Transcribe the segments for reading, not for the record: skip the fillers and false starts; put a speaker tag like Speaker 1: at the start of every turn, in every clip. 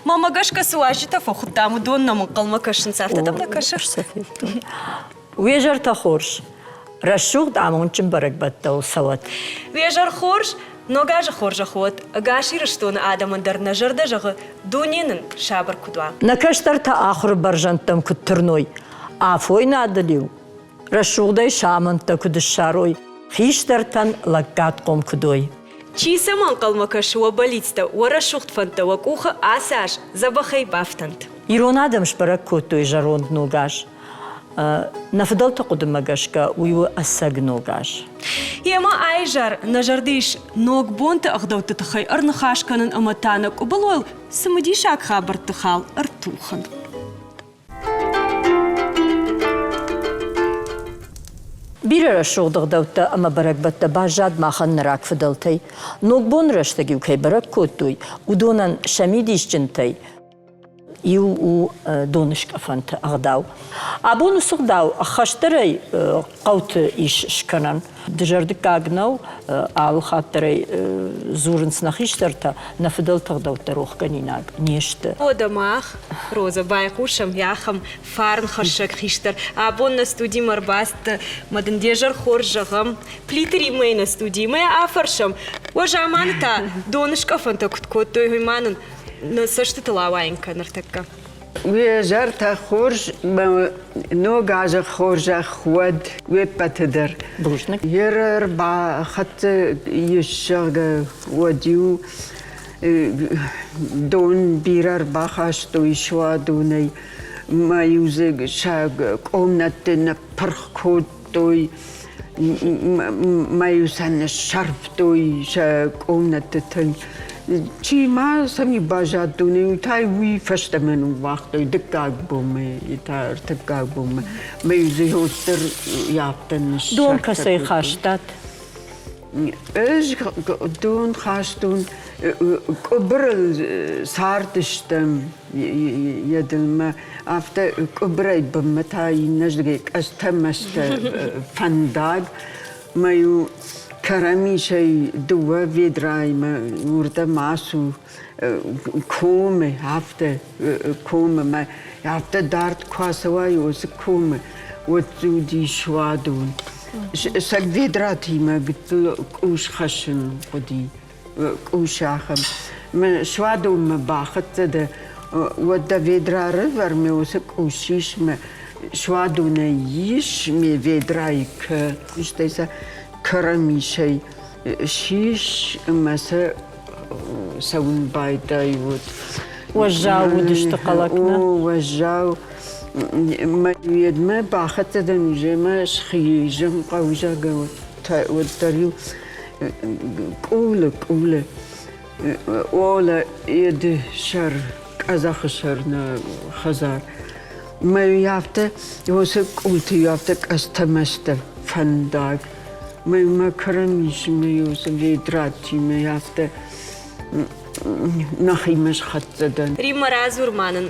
Speaker 1: Мамӕ гӕсгӕ цы уазджытӕ фӕхуыдтам, уыдон нӕм ӕнхъӕлмӕ кӕсынц, афтӕ дӕм нӕ кӕсы?
Speaker 2: Уе зӕртӕ хорз. Рӕсугъд амондджын бӕрӕгбӕттӕ цӕуӕт.
Speaker 1: Уе зӕр хорз, Ног азы хорзӕх уӕд ӕгас Ирыстоны адӕмӕн дӕр нӕ зӕрдӕ зӕгъы, дуне нын сабыр куыд уа.
Speaker 2: Нӕ кӕстӕртӕ ахуыры бӕрзӕндтӕм куыд тырной, афойнадыл-иу рӕсугъдӕй сӕ амӕндтӕ куыд ссарой, хистӕртӕн лӕггадхъом куыд уой.
Speaker 1: Чи сӕм ӕнхъӕлмӕ кӕсы уӕ бӕллицтӕ, уӕ рӕсугъд фӕндтӕ уӕ къухы ацы аз дзӕбӕхӕй бафтӕнт.
Speaker 2: Ирон адӕм сбӕрӕг кодтой зӕронд Ног аз. Нӕ фыдӕлты хъуыдымӕ гӕсгӕ уый у ӕцӕг Ног аз.
Speaker 1: Йемӕ айзӕр нӕ зӕрды ис ногбонты ӕгъдӕутты тыххӕй ӕрныхас кӕнын ӕмӕ та нӕ къуыбылойыл цымыдисаг хабӕртты хал ӕртухын.
Speaker 2: Бирӕ рӕсугъд ӕгъдӕуттӕ ӕмӕ бӕрӕгбӕттӕ баззад махӕн нӕ рагфыдӕлтӕй. Ногбоны рӕстӕг-иу кӕй бӕрӕг кодтой, уыдонӕн сӕ мидисджынтӕй иу у доныскъӕфӕнты ӕгъдау. Абон уыцы ӕгъдау ӕххӕстдӕрӕй хъӕуты ис скӕнӕн. Дызӕрдыггаг нӕу, алы хатт дӕр ӕй дзурынц нӕ хистӕртӕ, нӕ фыдӕлты ӕгъдӕуттӕ рохгӕнинаг не сты.
Speaker 1: Уӕдӕ мах, Розӕ, байхъусӕм ахӕм фарнхӕссӕг хистӕр. Абон нӕ студимӕ ӕрбацыдтӕ мӕ дын де зӕр хорз зӕгъӕм. Плиты Риммӕйы нӕ студимӕ афӕрсӕм. Уӕ заманы та доныскъӕфӕнтӕ куыд кодтой, уый ма нын нӕ цӕстытыл ауайын кӕн ныртӕккӕ.
Speaker 3: Уе зӕртӕ хорз, ног азы хорзӕх уӕд уе ппӕты дӕр.
Speaker 2: Бузныг.
Speaker 3: Йе рбахӕццӕ ис, зӕгъгӕ, уӕд-иу дон бирӕ ӕрбахастой суадонӕй, ма-иу дзы сӕ къомнӕтты ныппырх кодтой, ма-иу сӕ ныссӕрфтой сӕ къомнӕтты тынг. Чи ма сӕм баззад донӕй, та уый фӕстӕмӕ ныууагътой дыккаг бонмӕ, та ӕртыккаг бонмӕ. Мӕ-иу дзы уӕддӕр афтӕ ныссӕрфтӕ
Speaker 2: Дон кӕцӕй хастат?
Speaker 3: Ӕз дон хастон, къуыбырыл цардыстӕм йӕ дылмӕ, афтӕ къуыбырӕй бынмӕ та иннӕрдыгӕй къӕдзтӕ-мӕзтӕ фӕндаг. Мӕ-иу кӕрӕмисӕй дыууӕ ведраимӕ уырдӕм ацу комы, афтӕ комы мӕ афтӕ дард куы ацӕуай уыцы комы, уӕд дзы уыди суадон. Сӕг ведратимӕ гыццыл къус хӕссын хъуыди, къус ахӕм. Суадонмӕ бахӕццӕ дӕ, уӕд дӕ ведра ӕрӕвӕр ме уыцы къус ис мӕ суадонӕй ис ме ведрайы кӕ, стӕй сӕ кӕрӕмисӕй сис ӕмӕ сӕ цӕуын байдайут.
Speaker 2: Уӕззау уыдысты хъӕлӕкк, нӕ?
Speaker 3: О, уӕззау. Мӕ уедмӕ бахӕццӕ дӕн уже мӕ схизын хъӕуы, зӕгъгӕ, уӕддӕр-иу къулы, къулы Ола еды сӕр, къӕдзӕхы сӕр нӕ хӕдзар. Мӕ афтӕ уыцы къулты афтӕ къӕдзтӕ-мӕзтӕ фӕндаг. Мӕ мӕ кӕрӕн ис, мӕ уыцы ведратимӕ афтӕ нӕхимӕ схӕццӕ дӕн.
Speaker 1: Риммӕ, радзур ма нын,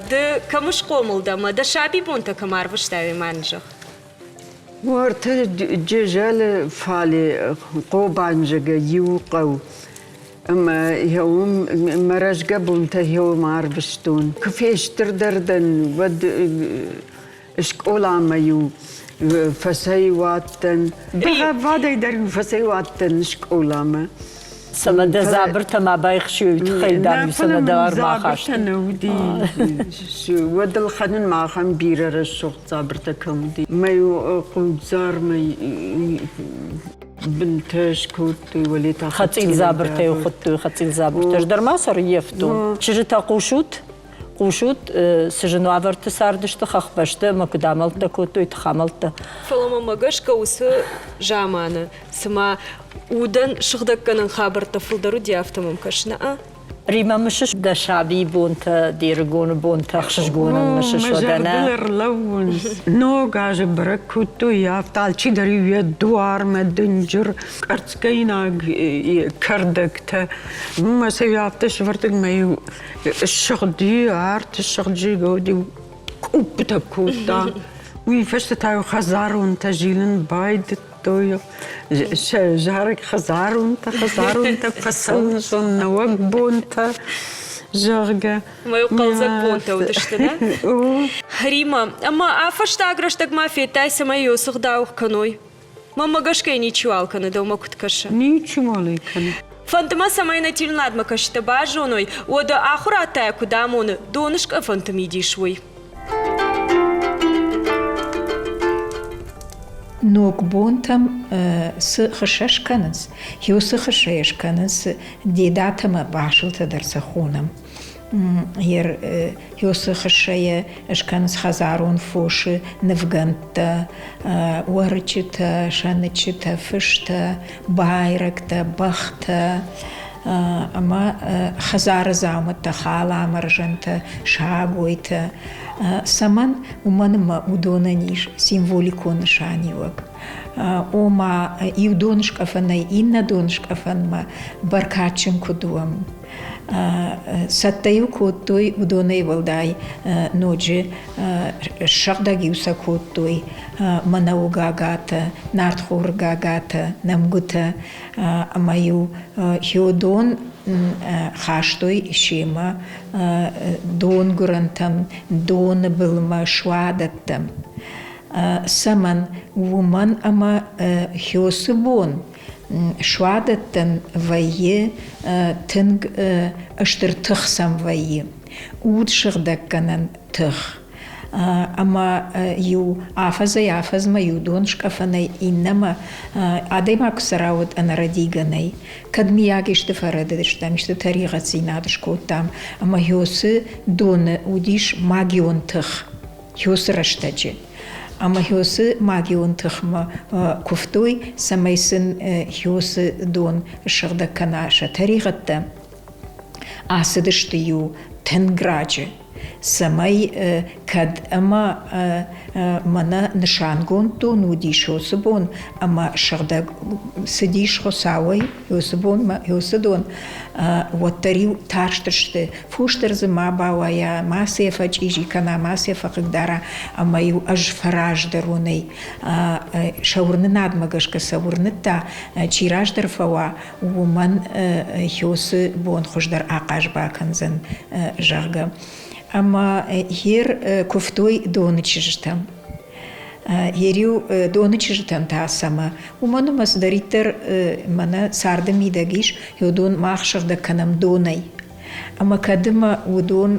Speaker 1: ды кӕм схъомыл дӕ ӕмӕ дӕ сабибонтӕ кӕм арвыстай, уый ма нын зӕгъ.
Speaker 3: Уӕртӕ Джызӕлы фале Хъобанзӕгӕ иу хъӕу ӕмӕ уым мӕ рӕзгӕ бонтӕ уым арвыстон. Куы фестырдӕр дӕн, уӕд скъоламӕ-иу фӕцӕйуадтӕн. Бӕгъӕввадӕй дӕр-иу фӕцӕйуадтӕн скъоламӕ.
Speaker 2: Цӕмӕ дӕ дзабыртӕ ма байхсой, тыххӕй дам цӕмӕ дӕ ӕрбахастой.
Speaker 3: Нӕ уыди. Уӕд ӕлхӕнын махӕн бирӕ рӕсугъд дзабыртӕ кӕм уыди. Мӕ хъугдзармӕ бынтӕ скодтой, уӕле та
Speaker 2: хӕцъил дзабыртӕ хуыдтой, хӕцъил дзабыртӕ. Ӕз дӕр ма сӕ рыййӕфтон. Чызджытӕ хъусут? Хъусут, цы зын уавӕрты цардысты хӕхбӕсты ӕмӕ куыд амӕлттӕ кодтой, тыхамӕлттӕ.
Speaker 1: Фӕлӕ мӕмӕ гӕсгӕ уыцы заманы, цыма удӕн сыгъдӕггӕнӕн хабӕрттӕ фылдӕр уыди, афтӕ мӕм кӕсы, нӕ?
Speaker 2: Римӕ, мысыс дӕ сабийы бонтӕ, де рыгоны бонтӕ ӕхсызгонӕн мысыс уӕдӕ, нӕ?
Speaker 3: Мӕ зӕрдыл ӕрлӕууынц. Ног азы бӕрӕг кодтой, афтӕ алчидӕр-иу йӕ дуармӕ дынджыр къӕрцгӕйнаг кӕрдӕгтӕ. Мӕ сӕ афтӕ сывӕрдтой, мӕ-иу ссыгъди, арт ссыгъди, уӕд-иу къуппытӕ кодта. Уый фӕстӕ та-иу хӕдзаронтӕ зилын байдыдтой. Сӕ зарӕг хӕдзаронтӕ, хӕдзаронтӕ фӕцӕуынц нӕуӕг бонтӕ. зӕгъгӕ.
Speaker 1: Мӕ хъӕлдзӕг бонтӕ уыдысты, нӕ? Рима, ӕмӕ а фӕстаг рӕстӕг ма федтай, цӕмӕй йӕ сыгъдаугъ кӕной? Мӕнмӕ гӕсгӕ ничиуал кӕны, дӕумӕ куыд кӕсы?
Speaker 3: Ничиуал ӕй кӕны.
Speaker 1: Фӕнды мӕ, цӕмӕй нӕ телеуынадмӕ кӕсджытӕ базоной, уӕдӕ ахуырад та куыд амоны, доны скъӕфӕнты мидис, уый.
Speaker 4: Ногбонтӕм цы хыссӕ скӕнынц, уыцы хыссӕйӕ скӕнынц дедатӕ ӕмӕ басылтӕ дӕр сӕ хонӕм. Уыцы хыссӕйӕ скӕнынц хӕдзарон фосы нывгӕндтӕ, уӕрыччытӕ, сӕныччытӕ, фыстӕ, байрӕгтӕ, бӕхтӕ ӕмӕ хӕдзары дзаумӕттӕ, халамӕрзӕнтӕ, сагойтӕ. Цӕмӕн? Уымӕн ӕмӕ уыдонӕн ис символикон нысаниуӕг. Ома иу доныскъӕфӕнӕй иннӕ доныскъӕфӕнмӕ бӕркадджын куыд уӕм. Цӕттӕ-иу кодтой уыдонӕй уӕлдай ноджы ссыгъдӕг-иу сӕ кодтой мӕнӕуы гагатӕ, нартхоры гагатӕ, нӕмгуытӕ ӕмӕ-иу хиодон хастой семӕ донгуырӕнтӕм, доны былмӕ, суадӕттӕм. Цӕмӕн? Уымӕн ӕмӕ хёсы бон суадӕттӕн вӕййы тынг стыр тых сӕм вӕййы, уд сыгъдӕггӕнӕн тых. Ӕмӕ иу афӕдзӕй-афӕдзмӕ иу донскъӕфӕнӕй иннӕмӕ адӕймаг куы цӕра, уӕд ӕнӕрӕдийгӕнӕй. Кӕд миййаг исты фӕрӕдыдыстӕм, исты тӕригъӕддзинад скодтам, ӕмӕ Хёсы доны уыдис магион тых Хёсы рӕстӕджы. Ӕмӕ Хёсы магион тыхмӕ куывтой, цӕмӕй сын Хёсы дон ссыгъдӕг кӕна сӕ тӕригъӕдтӕ. Ацыдысты-иу тынг раджы, цӕмӕй кӕд ӕмӕ мӕнӕ нысангонд дон уыдис уыцы бон ӕмӕ сыгъдӕг цыдис Хуыцауӕй уыцы бонмӕ, уыцы дон, уӕддӕр-иу тарстысты, фос дӕр дзы ма бауайа, ма сӕ фӕчъизи кӕна, ма сӕ фӕхъыгдара, ӕмӕ-иу ӕз фӕраздӕронӕй сӕ уырнынадмӕ гӕсгӕ сӕ уырныдта, чи раздӕр фӕуа, уымӕн Хёсы бон хуыздӕр ахъаз бакӕндзӕн, зӕгъгӕ. Ӕмӕ ер куывтой доны чызджытӕм. Ер-иу доны чызджытӕн та цӕмӕ? Уымӕн ӕмӕ цыдӕриддӕр мӕнӕ царды мидӕг ис, уыдон мах сыгъдӕг кӕнӕм донӕй. Ӕмӕ кӕд ӕмӕ уыдон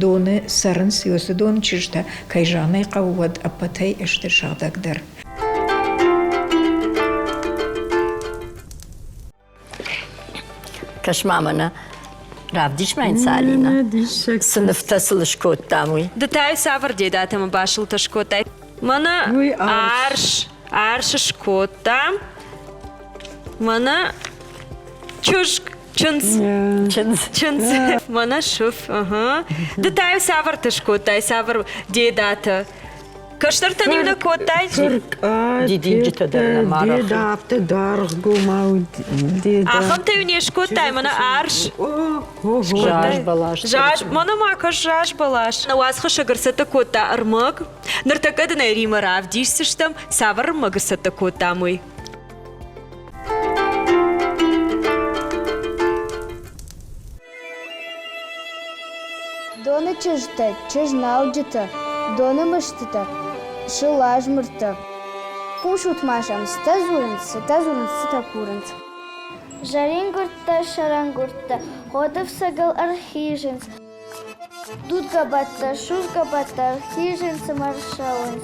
Speaker 4: доны цӕрынц, уыцы доны чызджытӕ, кӕй зӕгъын ӕй хъӕуы, уӕд ӕппӕтӕй сты сыгъдӕгдӕр.
Speaker 2: Кӕс-ма мӕнӕ, равдис-ма йын цы, Алинӕ. Цы нывтӕ сыл скодтам, уый.
Speaker 1: Ды та цавӕр дедатӕ ӕмӕ басылтӕ скодтай? Мӕнӕ арс, арс скодта. Мӕнӕ чызг, чындз.
Speaker 2: Чындз.
Speaker 1: Чындз. Мӕнӕ сыф. Ды та цавӕртӕ скодтай, цавӕр дедатӕ? Кӕстӕртӕн-иу нӕ кодтай?
Speaker 2: Дидинджытӕ дӕр нӕма
Speaker 3: Деда афтӕ даргъгомау деда.
Speaker 1: Ахӕмтӕ-иу не скодтай, мӕнӕ арс.
Speaker 2: Заз бӕлас.
Speaker 1: Заз, мӕнӕ ма кӕс заз бӕлас. Нӕ уацхӕссӕг ӕрцӕттӕ кодта ӕрмӕг. Ныртӕккӕ дын ӕй Римӕ равдисдзыстӕм, цавӕр ӕрмӕг ӕрцӕттӕ кодтам, уый.
Speaker 5: Доны чызджытӕ, чызгналджытӕ, доны мыстытӕ, сылазмыртӕ. Хъусут-ма сӕм, цытӕ дзурынц, цытӕ дзурынц, цытӕ курынц. Зӕрингуырдтӕ, сӕрӕнгуырдтӕ, ходы фцӕгыл ӕрхизынц. Дудгӕбӕттӕ, судзгӕбӕттӕ ӕрхизынц ӕмӕ ӕрцӕуынц.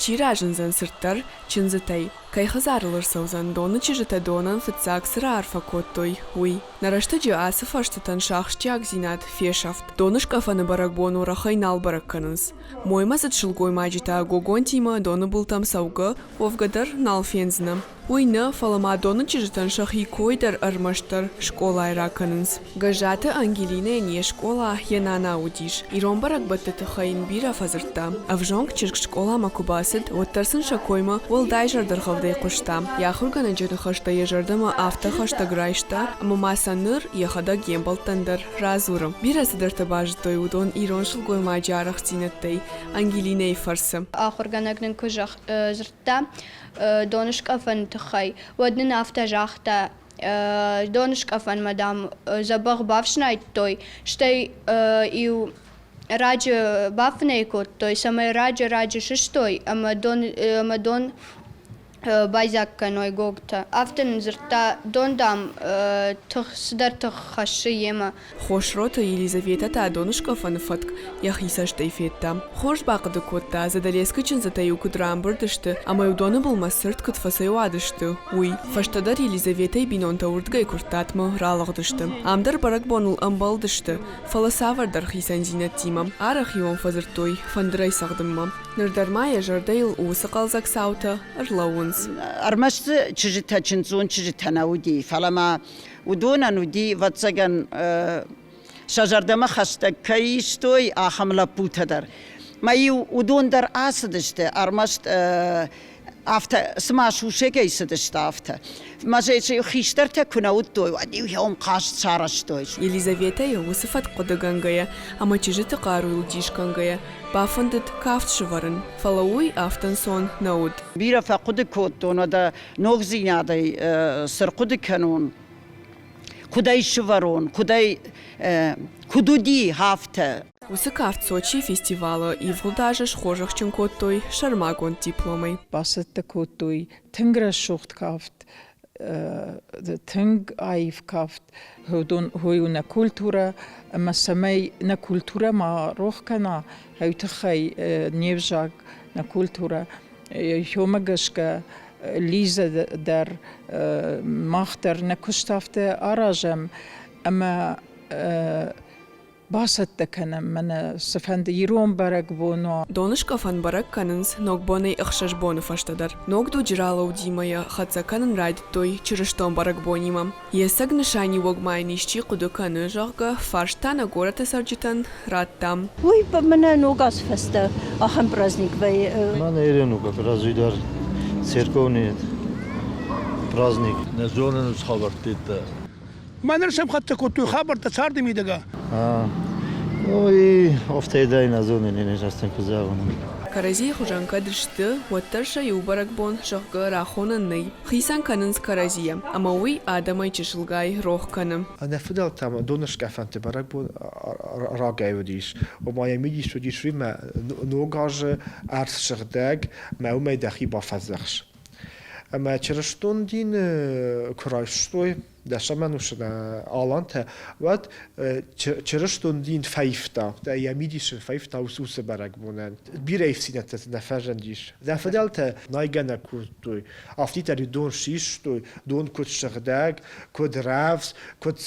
Speaker 6: Чи разындзӕн цырддӕр чындзытӕй? Кӕй хӕдзарыл ӕрцӕудзӕн доны чызджытӕ донӕн фыццаг цы раарфӕ кодтой, уый? Нӕ рӕстӕджы ацы фӕрстытӕн сӕ ахсджиагдзинад фесӕфт. Доныскъӕфӕны бӕрӕгбон уӕрӕхӕй нал бӕрӕг кӕнынц. Моймӕдзыд сылгоймаджы та гогонтимӕ доны былтӕм цӕугӕ уӕвгӕ дӕр нал фендзынӕ. Уый нӕ, фӕлӕ ма доны чызджытӕн сӕхи кой дӕр ӕрмӕстдӕр скъолайы ракӕнынц. Гӕззаты Ангелинӕйӕн йе скъола йӕ нана уыдис. Ирон бӕрӕгбӕтты тыххӕй йын бирӕ фӕдзырдта. Ӕвзонг чызг скъоламӕ куы бацыд, уӕддӕр сын сӕ коймӕ уӕлдай зӕрдӕргъӕвдӕй хъуыста. Йӕ ахуыргӕнӕджы ныхӕстӕ йӕ зӕрдӕмӕ афтӕ хӕстӕг райста, ӕмӕ ма сӕ ныр йӕхӕдӕг йе мбӕлттӕн дӕр радзуры. Бирӕ цыдӕртӕ базыдтой уыдон ирон сылгоймаджы арӕхстдзинӕдтӕй Ангелинӕйы фӕрцы.
Speaker 7: Ахуыргӕнӕг нын куы дзырдта доныскъӕфӕны тыххӕй, уӕд нын афтӕ загъта:
Speaker 5: Доныскъӕфӕнмӕ, дам, дзӕбӕх бафснайдтой, стӕй иу раджы бафынӕй кодтой, цӕмӕй раджы-раджы сыстой ӕмӕ дон, ӕмӕ дон байдзаг кӕной гогтӕ. Афтӕ нын дзырдта, дон, дам, тых, цыдӕр тых хӕссы йемӕ.
Speaker 6: Хосроты Елизаветӕ та доныскъӕфӕны фӕтк йӕхи цӕстӕй федта. Хорз бахъуыды кодта, Задӕлескы чындзытӕ-иу куыд рамбырд сты ӕмӕ-иу доны былмӕ цырд куыд фӕцӕйуадысты, уый. Фӕстӕдӕр Елизаветӕйы бинонтӕ уырдыгӕй Куырттатмӕ ралыгъдысты. Ам дӕр бӕрӕгбоныл ӕмбӕлдысты, фӕлӕ цавӕрдӕр хицӕндзинӕдтимӕ. Арӕх-иу ӕм фӕдзырдтой фӕндырӕй цӕгъдынмӕ. Ныр дӕр ма йӕ зӕрдӕйыл уыцы хъӕлдзӕг цаутӕ ӕрлӕууынц.
Speaker 7: Ӕрмӕст дзы чызджытӕ, чындздзон чызджытӕ нӕ уыди, фӕлӕ ма уыдонӕн уыди, ӕвӕццӕгӕн, сӕ зӕрдӕмӕ хӕстӕг кӕй истой, ахӕм лӕппутӕ дӕр. Мӕ-иу уыдон дӕр ацыдысты, ӕрмӕст афтӕ, цыма сусӕгӕй цыдысты, афтӕ. Мӕ хистӕртӕ куы нӕ уыдтой, уӕд-иу йӕм хъазт сарӕзтой.
Speaker 6: Елизаветӕйы уыцы фӕткхъуыдыгӕнгӕйӕ ӕмӕ чызджыты хъаруйыл дисгӕнгӕйӕ, бафӕндыд кафт сывӕрын, фӕлӕ уый афтӕ ӕнцон нӕ уыд.
Speaker 7: Бирӕ фӕхъуыды кодтон, уӕдӕ ногдзинадӕй цы рхъуыды кӕнон, куыд ӕй сывӕрон, куыд ӕй куыд уыди, афтӕ.
Speaker 6: Уыцы кафт Сочийы фестивалы ивгъуыд азы схорзӕхджын кодтой сӕрмагонд дипломӕй.
Speaker 8: Бацӕттӕ кодтой тынг рӕсугъд кафт, тынг аив кафт. Уыдон хой у нӕ культурӕ, ӕмӕ цӕмӕй нӕ культурӕ ма рох кӕна, уый тыххӕй не взаг, нӕ культурӕ. Уымӕ гӕсгӕ Лизӕ дӕр, мах дӕр нӕ куыст афтӕ аразӕм, ӕмӕ бацӕттӕ кӕнӕм мӕнӕ цыфӕнды ирон бӕрӕгбон уа.
Speaker 6: Доныскъӕфӕн бӕрӕг кӕнынц Ногбонӕй 6 боны фӕстӕдӕр. Ног дуджы ралӕудимӕ йӕ хӕццӕ кӕнын райдыдтой чырыстон бӕрӕгбонимӕ. Йе цӕг нысаниуӕг ма йын исчи хъуыды кӕны, зӕгъгӕ, фарст та нӕ горӕты цӕрджытӕн радтам.
Speaker 2: Уый мӕнӕ ног аз фӕстӕ ахӕм праздник вӕййы.
Speaker 9: Мӕнӕ Ерену как разве дӕр церковный праздник.
Speaker 10: Нӕ зонын хабӕрттӕ.
Speaker 11: Мӕнӕн сӕм хӕццӕ кодтой хабӕрттӕ царды мидӕгӕ.
Speaker 9: Ну и офтайдай нӕ зонын, не застӕн куы зӕгъон.
Speaker 6: Кӕрӕдзийы хуызӕн кӕд сты, уӕддӕр сӕ иу бӕрӕгбон, зӕгъгӕ, рахонӕн нӕй. Хицӕн кӕнынц кӕрӕдзийӕ, ӕмӕ уый адӕмӕй чысылгай рох кӕны.
Speaker 12: Нӕ фыдӕлтӕм доныскъӕфӕнты бӕрӕгбон рагӕй уыдис. Ома йӕ мидис уыдис уый, мӕ ног азы ӕрдз сыгъдӕг, мӕ уымӕй дӕхи бафӕдзӕхс. Ӕмӕ чырыстон дин куы райстой дӕсӕм ӕнусы алантӕ, уӕд чырыстон дин фӕивта, йӕ мидис ын фӕивта уыцы бӕрӕгбонӕн. Бирӕ ивддзинӕдтӕ дзы нӕ фӕзындис. Нӕ фыдӕлтӕ найгӕ нӕ кодтой, афтидӕр дон систой, дон куыд сыгъдӕг, куыд рӕвдз, куыд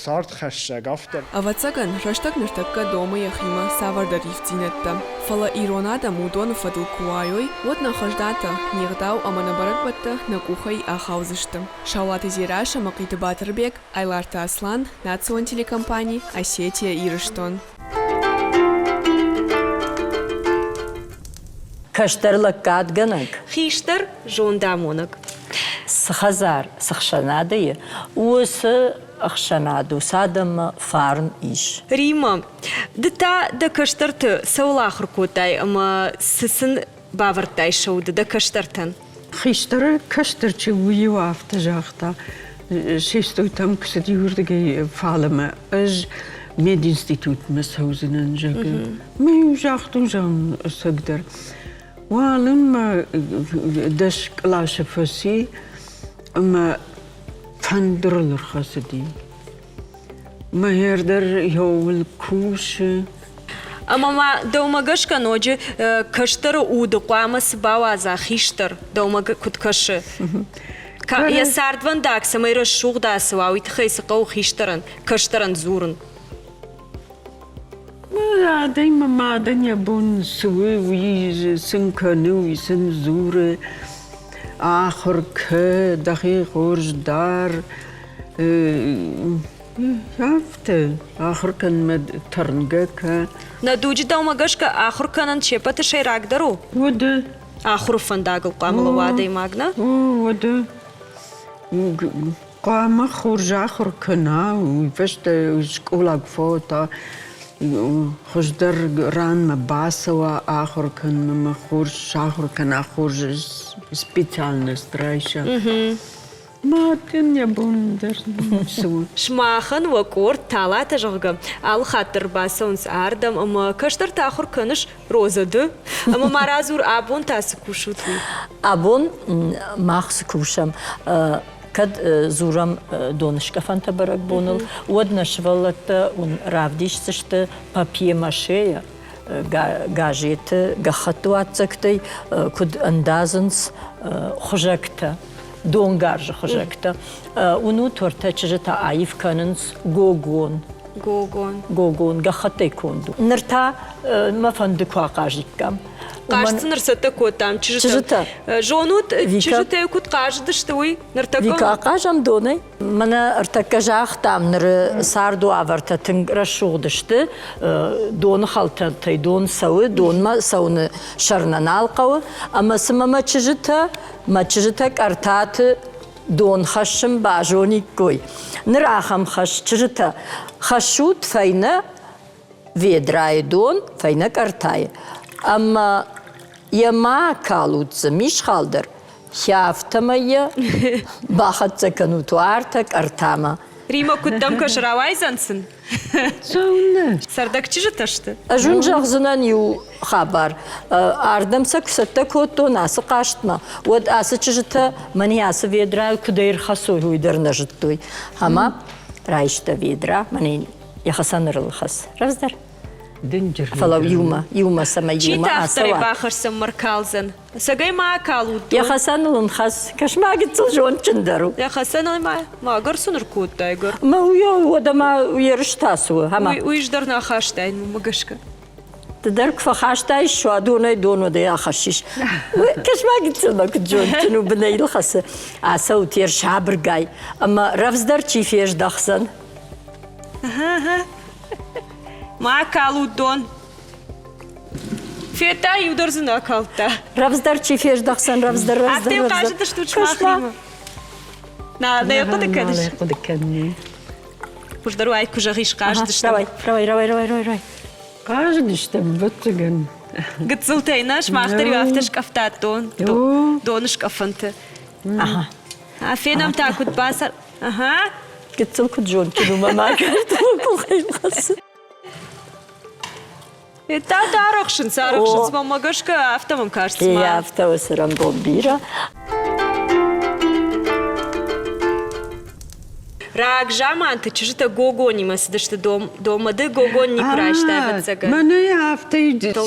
Speaker 12: цардхӕссӕг, афтӕ.
Speaker 6: Ӕвӕццӕгӕн, рӕстӕг ныртӕккӕ домы йӕхимӕ цавӕрдӕр ивддзинӕдтӕ. Фӕлӕ ирон адӕм уыдоны фӕдыл куы уайой, уӕд нӕ хӕзнатӕ, не гъдау ӕмӕ нӕ бӕрӕгбӕттӕ нӕ къухӕй ахаудзысты. Саулаты Дзерассӕ, Мӕхъиты Батырбег, Айларты Аслан, национ телекомпани «Осетия-Ирыстон».
Speaker 2: Кӕстӕр лӕггадгӕнӕг.
Speaker 1: Хистӕр зондамонӕг.
Speaker 2: Цы хӕдзар, цы хсӕнады уыцы ӕхсӕнад, уыцы адӕммӕ фарн ис.
Speaker 1: Римма, ды та дӕ кӕстӕрты цӕуыл ахуыр кодтай ӕмӕ цы сын бавӕрдтай сӕ уды дӕ кӕстӕртӕн?
Speaker 3: Хистӕры кӕстӕр чи у, иу афтӕ загъта, сестой там куы цыди уырдыгӕй фалӕмӕ, ӕз мединститутмӕ цӕудзынӕн, зӕгъгӕ. Мӕ иу загътон, зӕгъын, ӕцӕгдӕр. Уалынмӕ дӕс къласы фӕци ӕмӕ фӕндырыл ӕрхӕцыди. Мӕ дӕр йоуыл кусы.
Speaker 1: Ӕмӕ ма дӕумӕ гӕсгӕ ноджы кӕстӕры уды хъуамӕ цы бауадза хистӕр, дӕумӕ куыд кӕсы? Йӕ цардвӕндаг цӕмӕй рӕсугъд ацӕуа, уый тыххӕй цы хъӕуы хистӕрӕн, кӕстӕрӕн дзурын?
Speaker 3: Адӕмы мадӕн йӕ бон цы у, уый сын кӕны, уый сын дзуры. Ахуыр кӕ, дӕхи хорз дар. Афтӕ, ахуыр кӕнынмӕ тӕрнгӕ кӕ.
Speaker 1: Нӕ дуджы дӕумӕ гӕсгӕ ахуыр кӕнын се ппӕты сӕйрагдӕр у?
Speaker 3: Уӕдӕ.
Speaker 1: Ахуыры фӕндагыл хъуамӕ лӕууа адӕймаг, нӕ?
Speaker 3: Уӕдӕ. Хъуамӕ хорз ахуыр кӕна, уый фӕстӕ скъолаг фӕуа, хуыздӕр ранмӕ бацӕуа ахуыр кӕнынмӕ, хорз сахуыр кӕна, хорз специальность райса. Мадӕн йӕ бон дӕр цы у.
Speaker 1: Сымахӕн уӕ къорд талатӕ, зӕгъгӕ, алы хатт дӕр бацӕуынц ардӕм ӕмӕ кӕстӕртӕ ахуыр кӕныс Роза ды? Ӕмӕ ма радзур, абон та цы кусут, уый?
Speaker 2: Абон мах цы кусӕм, кӕд дзурӕм доныскъӕфӕнтӕ бӕрӕгбоныл, уӕд нӕ сывӕллӕттӕ уын равдисдзысты папье-машейӕ газеты гӕххӕтты уадздзӕгтӕй куыд ӕндадзынц хуызӕгтӕ, донгарзы хуызӕгтӕ. Уынут, уӕртӕ чызджытӕ аив кӕнынц гогон.
Speaker 1: Гогон.
Speaker 2: Гогон гӕххӕттӕй конд у. Ныр та мӕ фӕнды куы ахъазиккам.
Speaker 1: Хъазт сын ӕрцӕттӕ кодтам чызджытӕ. Зонут, чызджытӕ куыд хъазыдысты, уый? Ныртӕккӕ
Speaker 2: Вика, ахъазӕм донӕй. Мӕнӕ ӕртӕккӕ загътам, ныры цардуавӕртӕ тынг рӕсугъд сты. Доны хӕлтӕртӕй дон цӕуы, донмӕ цӕуыны сӕр нӕ нал хъӕуы. Ӕмӕ цымӕ мӕ чызджытӕ, мӕ чызджытӕ къӕртаты дон хӕссын базониккой. Ныр ахӕм хӕс чызджытӕ хӕссут фӕйнӕ ведрайы дон, фӕйнӕ къӕртайы ӕмӕ йӕ ма калут дзы мисхал дӕр, афтӕмӕй йӕ бахӕццӕ кӕнут уартӕ къӕртамӕ.
Speaker 1: Рима, куыд дӕм кӕсы, рауайдзӕн сын?
Speaker 3: Цӕуылнӕ?
Speaker 1: Цӕрдӕг чызджытӕ сты.
Speaker 2: Ӕз уын зӕгъдзынӕн иу хабар. Ардӕм сӕ куы цӕттӕ кодтон ацы хъазтмӕ, уӕд ацы чызджытӕ мӕн ацы ведрайыл куыдӕй ӕрхӕцой, уый дӕр нӕ зыдтой. Ӕмӕ райста ведра, мӕнӕ йӕ хӕцӕнырыл хӕц. Рӕвдздӕр.
Speaker 3: Дынджыр.
Speaker 2: Фӕлӕ иумӕ, иумӕ, цӕмӕй
Speaker 1: Чи
Speaker 2: иумӕ
Speaker 1: тагъддӕрӕй
Speaker 2: ацӕуа.
Speaker 1: бахӕссӕм мӕркалдзӕн? Цӕгӕй ма акалут
Speaker 2: Йӕ хӕцӕныл ын хӕц. Кӕс-ма, гыццыл зондджындӕр у.
Speaker 1: Йӕ хӕцӕныл ма мӕгуыр цы ныркодтай, гӕр?
Speaker 2: Мӕ уый уӕдӕ ма ерыстӕ цы у? Ӕмӕ
Speaker 1: Уый дӕр нӕ ахастай, уымӕ гӕсгӕ.
Speaker 2: Ды дӕр куы фӕхастаис суадонӕй дон, уӕд ӕй ахӕссис. Кӕс-ма, гыццыл ма куыд зондджын у, бынӕй йыл хӕцы. Ацӕут йе рсабыргай, ӕмӕ рӕвдздӕр чи фездӕхдзӕн.
Speaker 1: Ма калут дон. Федта, иу дӕр дзы нӕ акалдта.
Speaker 2: Рӕвдздӕр чи фездӕхдзӕн, рӕвдздӕр, рӕвдздӕр,
Speaker 1: Афтӕ хъазыдыстут сымахимӕ? Нӕ, нӕ хъуыды кӕныс?
Speaker 3: Нӕ хъуыды кӕнын.
Speaker 1: Хуыздӕр уаид, куы зӕгъис, хъазыдыстӕм.
Speaker 2: Рауай, рауай, рауай, рауай, рауай, рауай.
Speaker 3: Хъазыдыстӕм, ӕвӕццӕгӕн.
Speaker 1: Гыццылтӕй нӕ, сымах дӕр-иу афтӕ скъӕфтат дон, доны скъӕфӕнты.
Speaker 2: Ага.
Speaker 1: Фенӕм та, куыд бацар... Ага.
Speaker 2: Гыццыл куыд зондджын у мӕ мӕ къухӕй хӕцы.
Speaker 1: Тата арӕхсынц, арӕхсынц, мӕнмӕ гӕсгӕ афтӕ мӕм каст.
Speaker 2: Е, афтӕ у цӕрӕнбон бирӕ.
Speaker 1: Рагзаманты чызджытӕ гогонимӕ цыдысты доммӕ. Ды гогон никуы райстай, ӕвӕццӕгӕн.
Speaker 3: Мӕнӕ афтӕ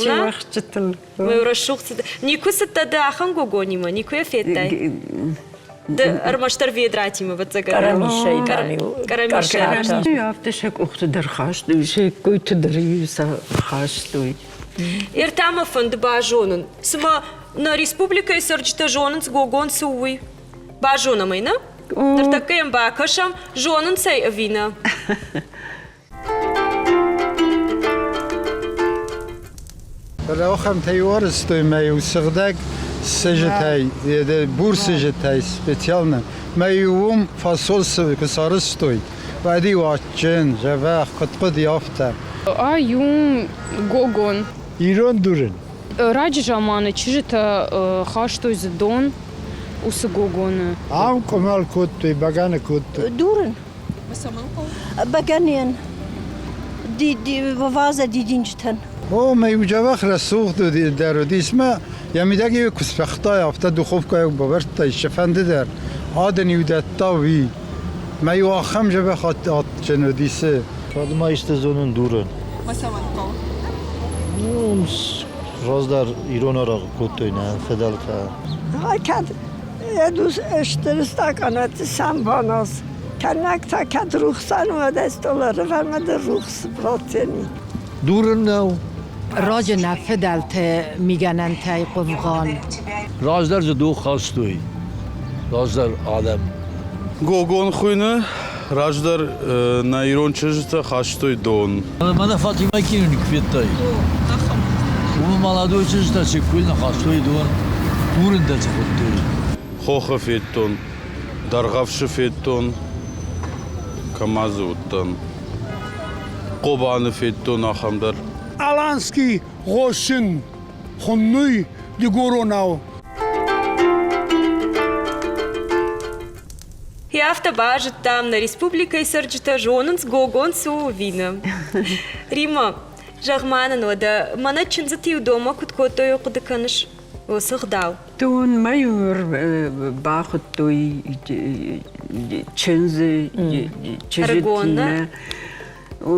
Speaker 3: сеуӕхджытыл.
Speaker 1: Рӕсугъд цыд. Никуы цыдтӕ ды ахӕм гогонимӕ, никуы йӕ федтай? Ды ӕрмӕстдӕр ведратимӕ, ӕвӕццӕгӕн.
Speaker 2: Къӕрӕмисӕй, дам-иу.
Speaker 1: Къӕрӕмисӕй.
Speaker 3: Афтӕ сӕ къухты дӕр хастой, сӕ ккойты дӕр-иу сӕ хастой.
Speaker 1: Ӕртӕ мӕ фӕнды базонын, цымӕ нӕ республикӕйы цӕрджытӕ зонынц гогон цы у, уый? Базонӕм ӕй, нӕ? Ныртӕккӕ йӕм бакӕсӕм, зонынц ӕй ӕви нӕ?
Speaker 9: Фӕлӕ ахӕмтӕ уарзтой мӕ-иу сыгъдӕг сыджытӕй, бур сыджытӕй специально. Мӕ-иу уым фасол куы сарӕзтой, уӕд-иу адджын, зӕбӕх, куыд хъуыди, афтӕ.
Speaker 13: Ай у гогон.
Speaker 9: Ирон дурын.
Speaker 13: Раджы заманы чызджытӕ хастой дзы дон уыцы гогоны.
Speaker 9: Ам къуымӕл кодтой, бӕгӕны кодтой.
Speaker 14: Дурын. Бӕгӕныйӕн вазӕ дидинджытӕн.
Speaker 9: О, мӕ иу дзӕбӕх рӕсугъд дӕр уыдис мӕ йӕ мидӕг-иу куы сфӕхтай, афтӕ духовкӕйы бавӕрдтай цыфӕнды дӕр, адӕн-иу дӕтта уый. Мӕ иу ахӕм дзӕбӕх адджын уыдис. Кӕд ма исты зонын дурын.
Speaker 6: Ма цӕмӕн хъӕуы?
Speaker 9: Ну, раздӕр ирон арахъ кодтой нӕ фыдӕлтӕ.
Speaker 15: Кӕд стыр стакъанаты сӕмбонос, кӕнӕг та кӕд рухсӕн уӕд столары фӕмӕды рухс процени.
Speaker 10: Дурын нӕу.
Speaker 16: Раджы нӕ фыдӕлты мигӕнӕнтӕй хъуывгъан.
Speaker 10: Раздӕр дзы дугъ хастой, раздӕр адӕм.
Speaker 17: Гогон хуыйны, раздӕр нӕ ирон чызджытӕ хастой дон.
Speaker 10: Мӕнӕ Фатимӕ киноник федтай? Уымӕ молодой чызджытӕ се ккой нӕ хастой дон, дурын дӕ цы хуыдтой.
Speaker 17: Хохы федтон, Дӕргъӕвсы федтон, кӕмӕ дзы уыдтӕн. Хъобаны федтон ахӕм дӕр.
Speaker 11: Аланский гъосин хуннуй дигоронау.
Speaker 1: Афтӕ базыдтам, нӕ республикӕйы цӕрджытӕ зонынц гогон цы у ӕви нӕ. Римма, зӕгъ-ма нын уӕдӕ, мӕнӕ чындзыты-иу донмӕ куыд кодтой, хъуыды кӕныс? Уыцы гъдау.
Speaker 3: Донмӕ-иу бахуыдтой чындзы чызджытимӕ. О,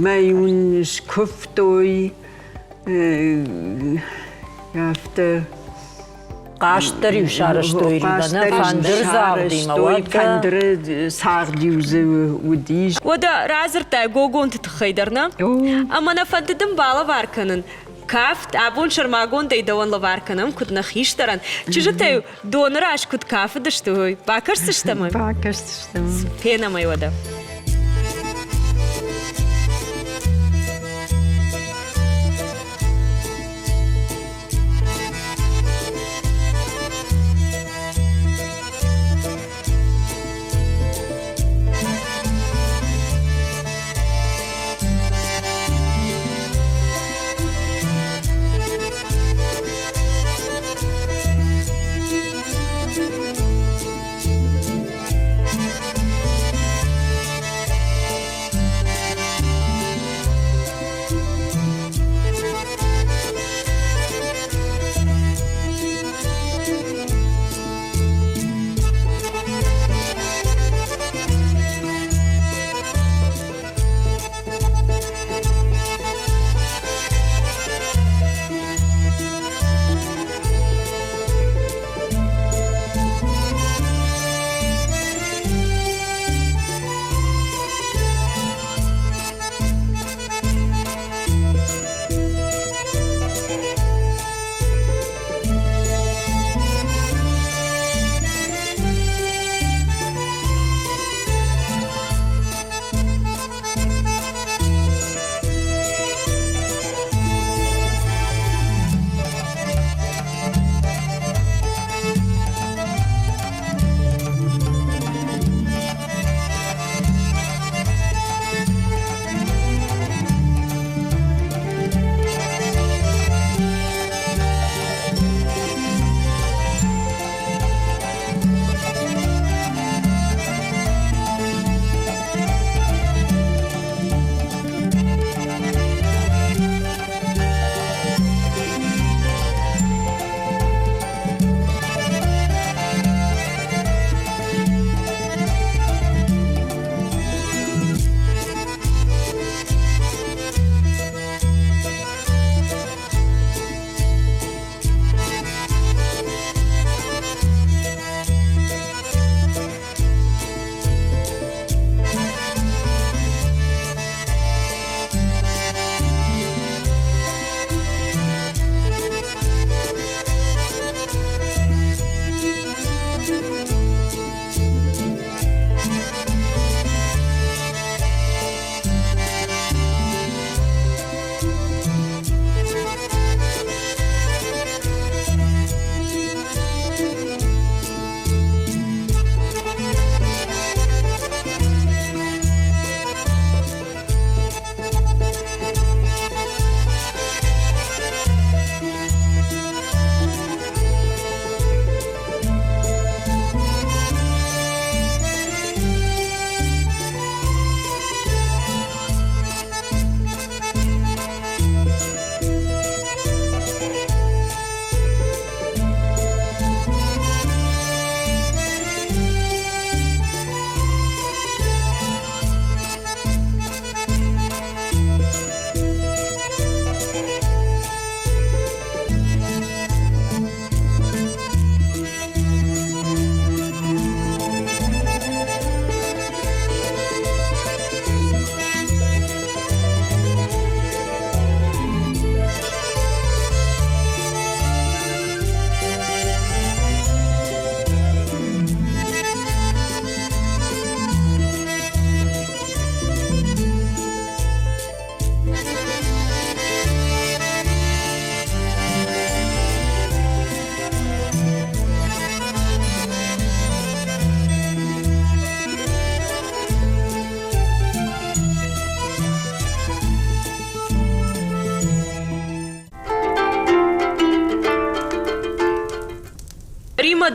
Speaker 3: мӕ-иу ын скуывтой афтӕ.
Speaker 2: Хъазт дӕр-иу сарӕзтой Римӕ, фӕндыры загъдимӕ.
Speaker 3: Фӕндыры цагъд-иу дзы уыдис.
Speaker 1: Уӕдӕ радзырдтай гогонты тыххӕй дӕр, нӕ? Ӕмӕ нӕ фӕнды дын балӕвар кӕнын кафт абон сӕрмагондӕй дӕуӕн лӕвар кӕнӕм, куыд нӕ хистӕрӕн. Чызджытӕ доны раз куыд кафыдысты, уый бакӕсдзыстӕм ӕй?
Speaker 3: Бакӕсдзыстӕм.
Speaker 1: Фенӕм ӕй уӕдӕ.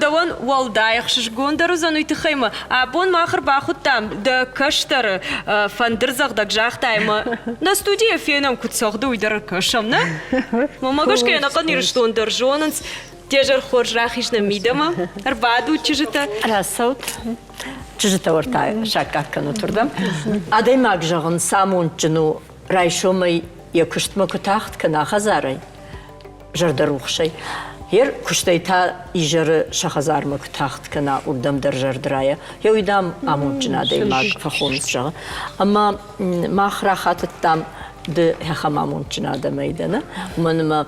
Speaker 1: дӕуӕн уӕлдай ӕхсызгондӕр уыдзӕн уый тыххӕй мӕ абон мах ӕрбахуыдтам дӕ кӕстӕры фӕндырдзӕгъдӕг загътай ӕмӕ нӕ студийӕ фенӕм, куыд цӕгъды, уый дӕр ӕркӕсӕм, нӕ? Мӕ гӕсгӕ ӕнӕхъӕн Ирыстон дӕр зонынц. Де зӕр хорз рахиз нӕ мидӕмӕ, ӕрбадут чызджытӕ.
Speaker 2: Рацӕут. Чызджытӕ уӕртӕ саккаг кӕнут уырдӕм. Адӕймаг, зӕгъын, цы амондджын у, райсомӕй йӕ куыстмӕ куы тагъд кӕна хӕдзарӕй, зӕрдӕрухсӕй. Йе куыстӕй та изӕры сӕ хӕдзармӕ куы тагъд кӕна, уырдӕм дӕр зӕрдырайӕ. Йӕ уый, дам, амондджын адӕймаг фӕхонынц, зӕгъы. Ӕмӕ мах рахатыдтам, ды ахӕм амондджын адӕмӕй дӕ, нӕ? Уымӕн ӕмӕ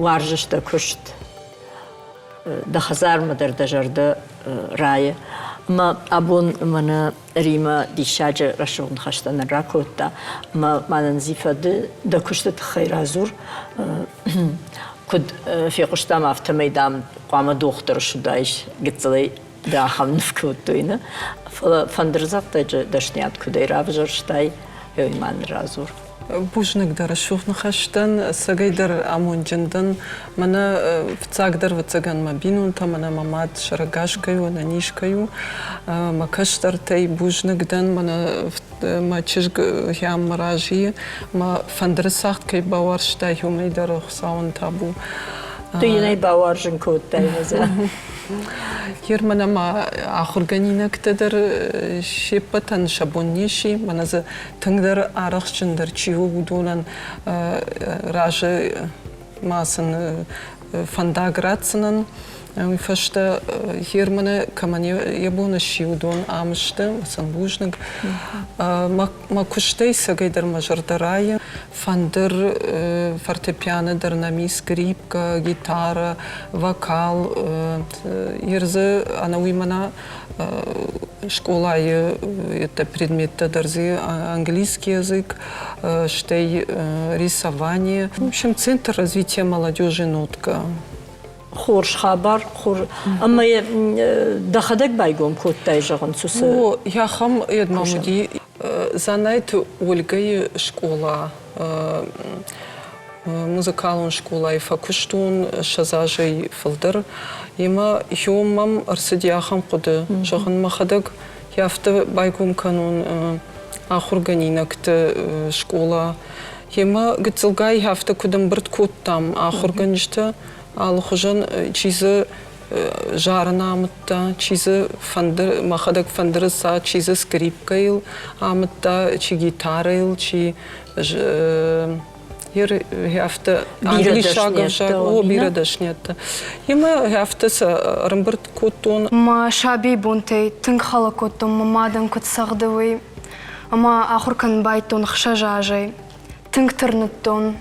Speaker 2: уарзыс дӕ куыст, дӕ хӕдзармӕ дӕр дӕ зӕрдӕ райы. Ӕмӕ абон мӕнӕ Римӕ диссаджы рӕсугъд ныхӕстӕ нын ракодта. Ӕмӕ ма нын Зифӕ ды дӕ куысты тыххӕй радзур. Куыд фехъуыстам, афтӕмӕй, дам, хъуамӕ дохтыр суыдаис гыццылӕй ды ахӕм ныв кодтой, нӕ? Фӕлӕ фӕндырдзӕгъдӕджы дӕсныйад куыдӕй равзӕрстай, уый ма нын радзур.
Speaker 14: Бузныг дӕ рӕсугъд ныхӕстӕн, ӕцӕгӕйдӕр амондджын дӕн. Мӕнӕ фыццагдӕр, ӕвӕццӕгӕн, мӕ бинонтӕ, мӕнӕ мӕ мад сӕрӕгас кӕй у, ӕнӕниз кӕй у. Мӕ кӕстӕртӕй бузныг дӕн, мӕнӕ мӕ чызг хиам мӕ разы мӕ фӕндыры цагъд кӕй бауарзтай, уымӕй дӕр Хуыцауӕн табу.
Speaker 2: Ды йын ӕй бауарзын кодтай, Маза.
Speaker 14: Ер мӕнӕ ма ахуыргӕнинӕгтӕ дӕр се ппӕтӕн сӕ бон не сси, мӕнӕ дзы тынгдӕр арӕхстджындӕр чи у, уыдонӕн разы ма сын фӕндаг ратдзынӕн. Уый фӕстӕ Германы кӕмӕн йӕ бон сси, уыдон ам сты, сын бузныг. Мӕ куыстӕй цӕгӕйдӕр мӕ зӕрдӕ райы. Фӕндыр, фортепиано дӕр нӕм и, скрипкӕ, гитара, вокал. Ер дзы ӕнӕуый мӕнӕ скъолайы это предметтӕ дӕр дзы английский язык, стӕй рисование. В общем, Центр развития молодежи «Нотка».
Speaker 2: Хорз хабар, хор. Ӕмӕ дӕхӕдӕг байгом кодтай, зӕгъын, уыцы
Speaker 14: О, ахӕм йедмӕ уыди Дзанайты Ольгӕйы скъола музыкалон скъолайы фӕкуыстон 20 азӕй фылдӕр. Емӕ иу мӕм ӕрцыди ахӕм хъуыды, зӕгъын, мӕхӕдӕг афтӕ байгом кӕнон ахуыргӕнинӕгты скъола. Емӕ гыццылгай афтӕ куыд ӕмбырд кодтам ахуыргӕнджытӕ алыхуызӕн, чи дзы зарын амыдта, чи дзы фӕндыр, мӕхӕдӕг фӕндыры ца, чи дзы скрипкӕйыл амыдта, чи гитарӕйыл, чи афтӕ англисаг ӕвзаг, о, бирӕ дӕсниӕдтӕ. Емӕ афтӕ сӕ ӕрӕмбырд кодтон.
Speaker 18: Мӕ сабийы бонтӕй тынг хӕлӕг кодтон мӕ мадӕн куыд цӕгъды, уый. Ӕмӕ ахуыр кӕнын байдтон 6 азӕй. Тынг тырныдтон.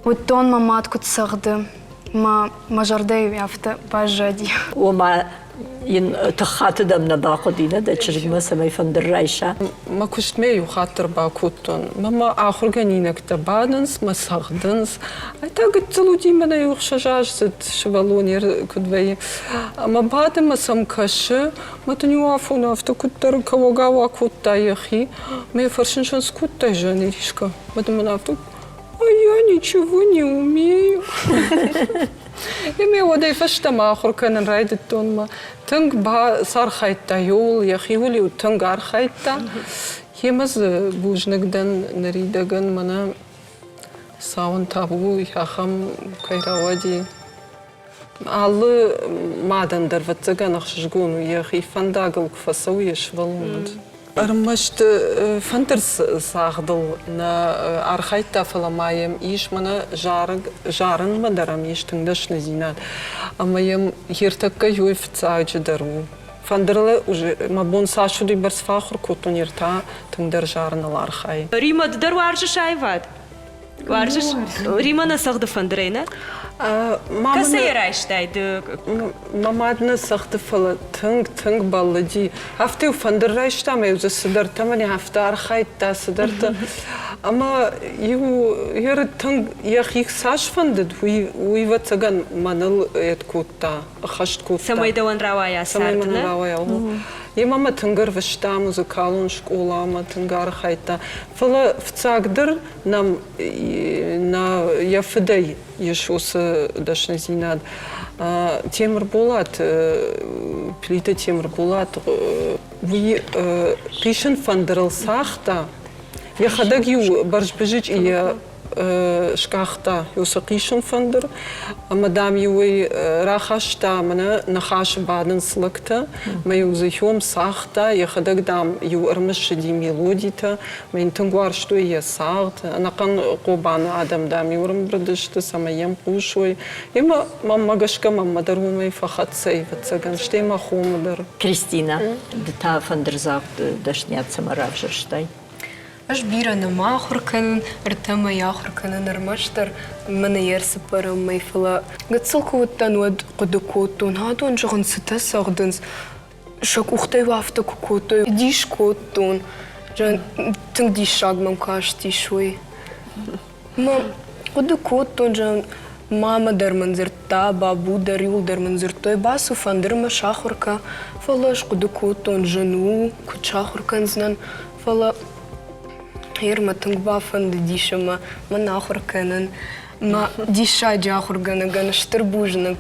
Speaker 18: Уыдтон, мӕ мад куыд цӕгъды, мӕ мӕ зӕрдӕйы афтӕ баззади.
Speaker 2: Ома йын тыххаты дӕм нӕ бахъуыди, нӕ дӕ чызгмӕ цӕмӕй фӕндыр райса?
Speaker 14: Мӕ куыстмӕ иу хатт ӕрбакодтон. Мӕ мӕ ахуыргӕнинӕгтӕ бадынц, мӕ цӕгъдынц. Ай та гыццыл уыди, мӕнӕ иу ӕхсӕзаздзыд сывӕллон куыд вӕййы. Ӕмӕ бады мӕ сӕм кӕсы, мӕ дын иу афон афтӕ куыддӕр кӕуӕгау акодта йӕхи. Мӕ фӕрсын сӕн скодтай, Жан Иришка? Мӕ дын мын афтӕ А я ничего не умею. Ӕмӕ уӕдӕй фӕстӕмӕ ахуыр кӕнын райдыдтон мӕ тынг бацархайдта иуыл, йӕхиуыл-иу тынг архайдта. Йемӕ дзы бузныг дӕн ныридӕгӕн мӕнӕ цауын табу ахӕм кӕй рауади. Алы мадӕн дӕр, ӕвӕццӕгӕн, ӕхсызгон у, йӕхи фӕндагыл куы фӕцӕуы йӕ сывӕллон. Ӕрмӕст фӕндырдзагъдыл нӕ архайдта, фӕлӕ ма йӕм ис мӕнӕ зарӕг, зарынмӕ дӕр ӕм ис тынг дӕсныдзинад. Ӕмӕ йӕм ӕртӕккӕ иуӕй фыццаджыдӕр у. Фӕндырыл уже мӕ бон цас уыд, уыйбӕрц фӕахуыр кодтон, йе ртӕ тынгдӕр зарыныл архайы.
Speaker 1: Римӕ, ды дӕр уарзыс аивад? Уарзыс? Римӕ нӕ цӕгъды фӕндырӕй, нӕ? Кӕцӕй йӕ райстай ды?
Speaker 14: Мӕ мад нӕ цӕгъды, фӕлӕ тынг, тынг бӕллыди. Афтӕ-иу фӕндыр райста ӕмӕ-иу дзы цыдӕртӕ мӕнӕ афтӕ архайдта, цыдӕртӕ. Ӕмӕ иу тынг йӕхи цас фӕндыд, уый, уый ӕвӕццӕгӕн, мӕныл ӕд кодта, ӕххӕст кодта.
Speaker 1: Цӕмӕй дӕуӕн рауайа цард,
Speaker 14: Цӕмӕй мӕнӕн рауайа. Йемӕ мӕ тынг ӕрвыста музыкалон скъоламӕ, тынг архайдта. Фӕлӕ фыццагдӕр нӕм нӕ йӕ фыдӕй ис уыцы дӕсныдзинад. Темырболат, Плиты Темырболат, уый хъисын фӕндырыл цагъта, йӕхӕдӕг-иу бӕрзбызычъи йӕ скъахта уыцы хъисын фӕндыр ӕмӕ, дам-иу ӕй рахаста, мӕнӕ ныхасы бадынц лӕгтӕ, мӕ-иу дзы хьом цагъта, йӕхӕдӕг, дам, иу ӕрмыссыди мелодитӕ, мӕ йын тынг уарзтой йӕ цагъд, ӕнӕхъӕн Хъобаны адӕм, дам-иу ӕрӕмбырд сты, цӕмӕй йӕм хъусой. Ӕмӕ мӕнмӕ гӕсгӕ мӕнмӕ дӕр уымӕй фӕхӕццӕ, ӕвӕццӕгӕн, стӕй мӕ хомы дӕр.
Speaker 2: Кристинӕ, ды та фӕндырдзагъд дӕсниад цӕмӕ равзӕрстай?
Speaker 18: Ӕз бирӕ нӕма ахуыр кӕнын, ӕртӕ мӕй ахуыр кӕнын ӕрмӕстдӕр, мӕнӕ йе рцыппӕрӕм мӕй, фӕлӕ гыццыл куы уыдтӕн, уӕд хъуыды кодтон, адон зӕгъын цытӕ цӕгъдынц, сӕ къухтӕй афтӕ куы кодтой, дис кодтон, тынг диссаг мӕм кастис уый. Мӕ хъуыды кодтон, зӕгъын, мамӕ дӕр мын дзырдта, бабу дӕр, иуылдӕр мын дзырдтой, бацу фӕндырмӕ сахуыр кӕ, фӕлӕ ӕз хъуыды кодтон, зын у, куыд сахуыр кӕндзынӕн, фӕлӕ гъер мӕ тынг бафӕндыдис ӕмӕ мӕн ахуыр кӕнын. Мӕ диссаджы ахуыргӕнӕгӕн стыр бузныг,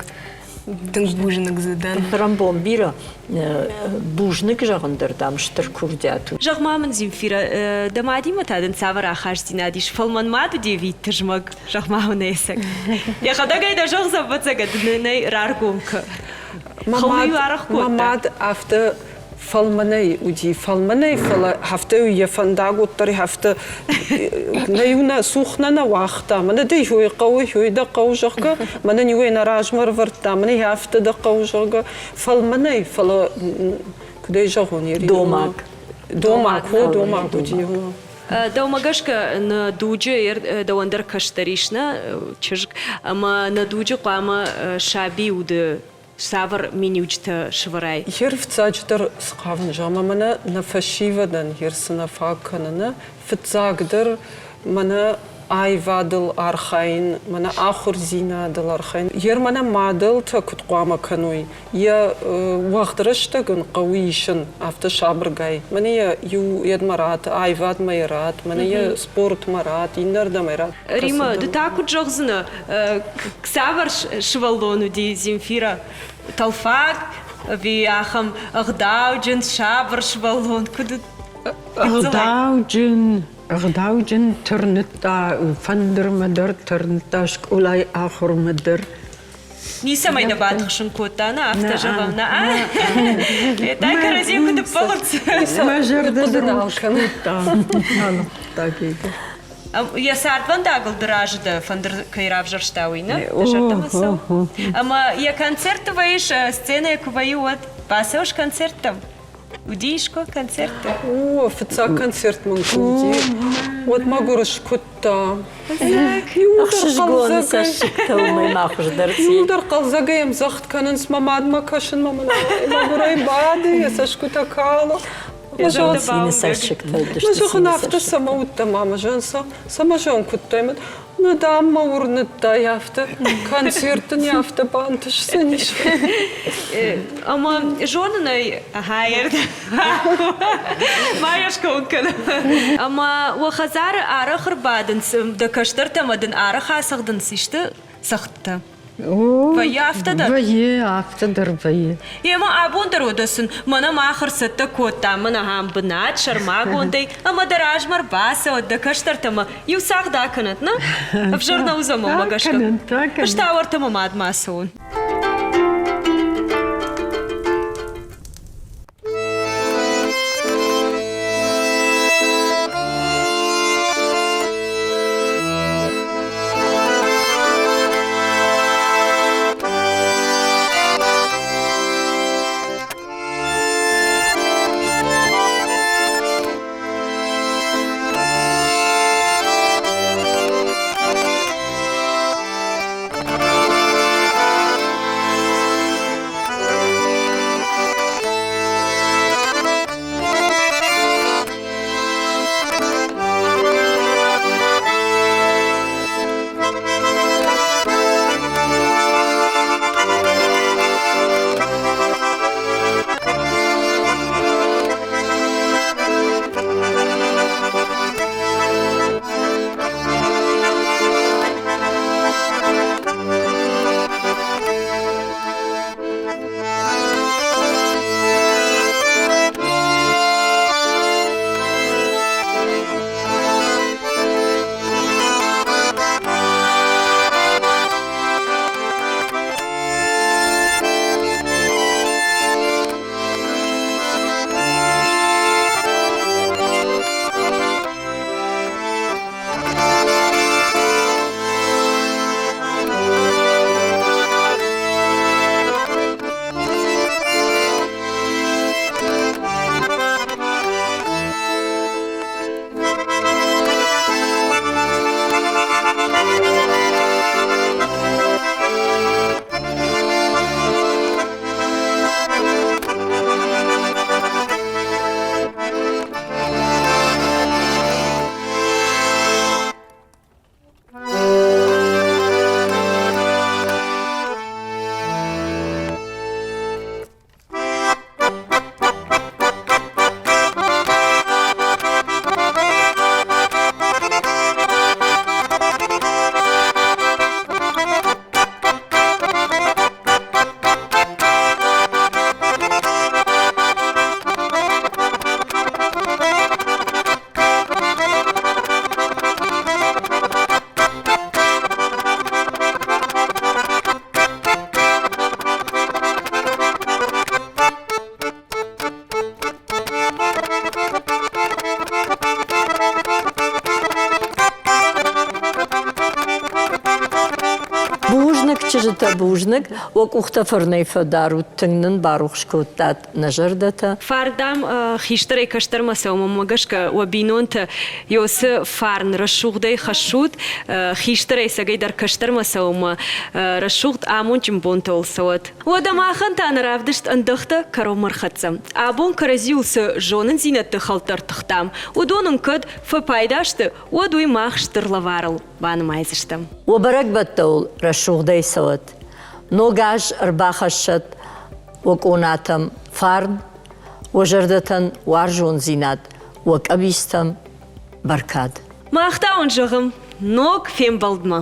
Speaker 18: тынг бузныг дзы дӕн.
Speaker 2: Цӕрӕнбон бирӕ бузныг зӕгъын дӕр, дам, стыр курдиат у.
Speaker 1: Зӕгъ-ма мын, Земфирӕ, дӕ мадимӕ та дын цавӕр ахастдзинад ис? Фӕлмӕн мад уыди ӕви тызмӕг? Зӕгъ-ма мын ӕцӕг. Йӕхӕдӕг ӕй дӕ зӕгъдзӕн, ӕвӕццӕгӕн, нӕ раргом кӕ.
Speaker 14: Мӕ мад афтӕ фӕлмӕнӕй уыди, фӕлмӕнӕй, фӕлӕ афтӕ йӕ фӕндаг уӕддӕр афтӕ нӕ-иу нӕ цух нӕ нӕ уагъта. Мӕнӕ дӕ иуӕй хъӕуы, иуӕй дӕ хъӕуы, зӕгъгӕ, мӕнӕн иуӕй нӕ размӕ ӕрвӕрдта, мӕнӕ афтӕ дӕ хъӕуы, зӕгъгӕ. Фӕлмӕнӕй, фӕлӕ куыдӕй зӕгъон,
Speaker 2: Домаг.
Speaker 14: Домаг, о, домаг уыди.
Speaker 1: Дӕумӕ гӕсгӕ нӕ дуджы дӕуӕн дӕр кӕстӕр ис, нӕ чызг, ӕмӕ нӕ дуджы хъуамӕ саби уды цавӕр миниуджытӕ сывӕрай?
Speaker 14: Йе рфцаджыдӕр цы хъавын, зӕгъ, мӕнӕ нӕ фӕсивӕдӕн йе цы нӕ фаг кӕны, нӕ фыццагдӕр мӕнӕ аивадыл архайын, мӕнӕ ахуырдзинадыл архайын. Йер мӕнӕ мадӕлтӕ куыд хъуамӕ кӕной, йӕ уӕгъд рӕстӕг ын хъӕуы исын афтӕ сабыргай. Мӕнӕ йӕ иу йедмӕ рат, аивадмӕ йӕ рат, мӕнӕ йӕ спортмӕ рат, иннӕрдӕм ӕй рат.
Speaker 1: Рима, ды та куыд зӕгъдзынӕ, цавӕр сывӕллон уыди Земфирӕ? Тӕлфаг ӕви ахӕм ӕгъдауджын, сабыр сывӕллон? Куыд
Speaker 3: Ӕгъдауджын, ӕгъдауджын тырныдта фӕндырмӕ дӕр, тырныдта скъолайы ахуырмӕ дӕр.
Speaker 1: Ницӕмӕй нӕ батыхсын кодта, нӕ афтӕ зӕгъӕм, нӕ? Та кӕрӕдзийы куы ныппӕлынц.
Speaker 3: Мӕ зӕрдӕ дӕр рухс кодта.
Speaker 1: Йӕ цардвӕндагыл ды разы дӕ фӕндыр кӕй равзӕрста, уый, нӕ? Дӕ зӕрдӕмӕ цӕуы? Ӕмӕ йӕ концертты вӕййыс, сценӕйы куы вӕййы, уӕд бацӕуыс концерттӕм? Уыди искуы концертты?
Speaker 14: О, фыццаг концерт мын куы уыди, уӕд мӕгуыр скуыдта.
Speaker 2: Ӕхсызгон цӕссыгтӕ уымӕй ма хуыздӕр
Speaker 14: Иуылдӕр хъӕлдзӕгӕй ӕмдзӕгъд кӕнынц, мӕ мадмӕ кӕсын, мӕ мӕгуырӕй бады, йӕ цӕсгуытӕ калы.
Speaker 2: Цины цӕссыгтӕ
Speaker 14: Мӕ зӕгъын, афтӕ цӕмӕ уыдтӕ, мамӕ, зӕгъын, цӕмӕ зӕгъын куыдтай? Нӕ, дам, мӕ уырныдтай афтӕ, концерт дын афтӕ бантысдзӕнис.
Speaker 1: Ӕмӕ зонын ӕй, ма йӕ скӕуын кӕн. Ӕмӕ уӕ хӕдзары арӕх ӕрбадынц, дӕ кӕстӕртӕ ӕмӕ дын арӕх ацӕгъдынц исты цӕгъдтӕ? Вӕййы афтӕ дӕр?
Speaker 3: Вӕййы, афтӕ дӕр вӕййы.
Speaker 1: Емӕ абон дӕр уӕдӕ сын мӕнӕ мах ӕрцӕттӕ кодтам, мӕнӕ ахӕм бынат сӕрмагондӕй, ӕмӕ дӕ размӕ ӕрбацӕуӕд дӕ кӕстӕртӕмӕ иу цагъд акӕнӕд, нӕ? Ӕвзӕр нӕ уыдзӕн мӕнмӕ гӕсгӕ. Ӕз та уӕртӕ мӕ мадмӕ ацӕуон.
Speaker 2: Чызджытӕ, бузныг, уӕ къухтӕ фӕрнӕй фӕдарут, тынг нын барухс кодтат нӕ зӕрдӕтӕ.
Speaker 1: Фардӕм хистӕрӕй кӕстӕрмӕ сӕумӕмӕ гӕсгӕ уӕ бинонтӕ ёсы фарн рӕсугъдӕй хӕссут, хистӕрӕй цӕгӕйдӕр кӕстӕрмӕ сӕумӕ рӕсугъд амондджын бонтыл цӕуӕд. Уӕдӕ махӕн та нӕ равдыст ӕндӕхтӕ кӕронмӕ рхӕццӕ. Абон кӕрӕдзиуыл цы зонындзинӕдты хӕлттӕ ӕртыхтам, уыдон ын кӕд фӕпайда сты, уӕд уый мах стыр лӕварыл банымайдзыстӕм.
Speaker 2: Уӕ бӕрӕгбӕттӕ уыл рӕсугъдӕй цӕуӕд. Ног аз ӕрбахӕссӕд уӕ къонатӕм фарн, уӕ зӕрдӕтӕн уарзондзинад, уӕ къӕбицтӕм бӕркад.
Speaker 1: Мах та уын зӕгъӕм ног фембӕлдмӕ.